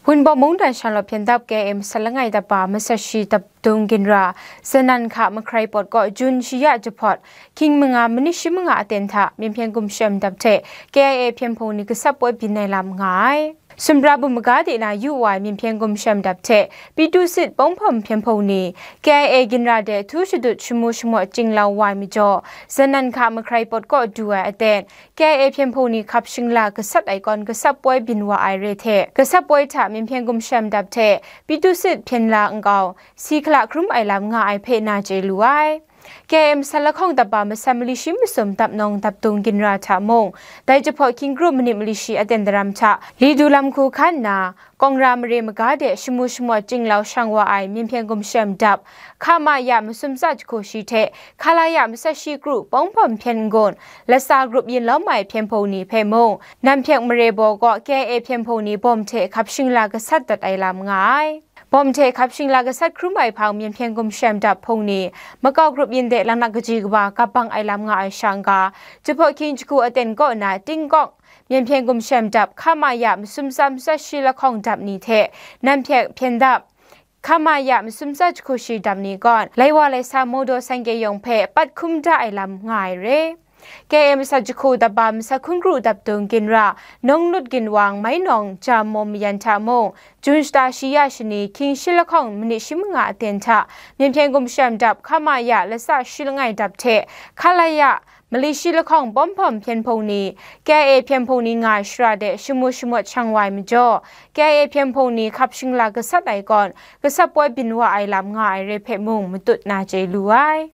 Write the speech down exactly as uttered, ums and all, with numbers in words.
Punbawm mungdan shanglawt hpyen dap K I A masat langai dap ba masat shi dap dung ginra, Zanan hka Mahkrai pawt kaw Jun shi ya jahpawt, hkying manga manit shi manga aten hta Myenhpyen Gumshem dap hte K I A hpyen hpung ni gasat poi byin ai lam nga ai. Sumra bum maga de na yu wa ai Myenhpyen Gumshem dap hte Pitusit Pawng Hpawm hpyen hpung ni K I A ginra de htu shadut shamu shamawt chinglau wa ai majaw, Zanan hka Mahkrai pawt kaw du ai aten, K I A hpyen hpung ni hkap shingla gasat ai kawn gasat poi byin wa ai re hte, gasat poi hta Myenhpyen Gumshem dap hte Pitusit hpyen la nkau, si hkala hkrum ai lam nga ai hpe na chye lu ai. K I A masat lahkawng dap ba masat mali shi masum dap nawng dap dung ginra hta mung, dai jahpawt hkying kru manit mali shi aten daram hta, Lidu lam hku hkan nna, Kawngra mare maga de shamu shamawt chinglau shang wa ai Myenhpyen Gumshem dap, K M ya masum tsa jahku shi hte K L ya masat shi kru Pawng Hpawm hpyen n-gun, Lasa grup yin lawm ai hpyen hpung ni hpe mung, Namhpyek mare baw kaw K I A hpyen hpung ni bawm hte hkap shingla gasat dat ai lam nga ai. Bawm hte hkap shingla gasat hkrum ai hpang Myenhpyen Gumshem dap hpung ni, Makau grup yin de laknak kaji kaba kap bang ai lam nga ai sha n-ga, jahpawt hkying jahku aten kaw na Tingkawk, Myenhpyen Gumshem dap K M ya masum tsa masat shi lahkawng dap ni hte Namhpyek hpyen dap, K M ya masum tsa jahku shi dap ni kawn, lai wa lai sa Mawdaw Sangye yawng hpe pat hkum da ai lam nga ai re. K I A masat jahku dap ba masat hkun kru dap dung ginra, Nawng Nut Ginwang, Mai Nawng, Jam Maw Mayan hta mung, Jun shata shi ya shani, hkying shi lahkawng manit shi manga aten hta, Myenhpyen Gumshem dap K M ya lasa shi langai dap hte, K L ya mali shi lahkawng Pawng Hpawm hpyen hpung ni, K I A hpyen hpung ni nga ai shara de shamu shamawt shang wa ai majaw, K I A hpyen hpung ni hkap shingla gasat ai kawn, gasat poi byin wa ai lam nga ai re hpe mung matut na chye lu ai.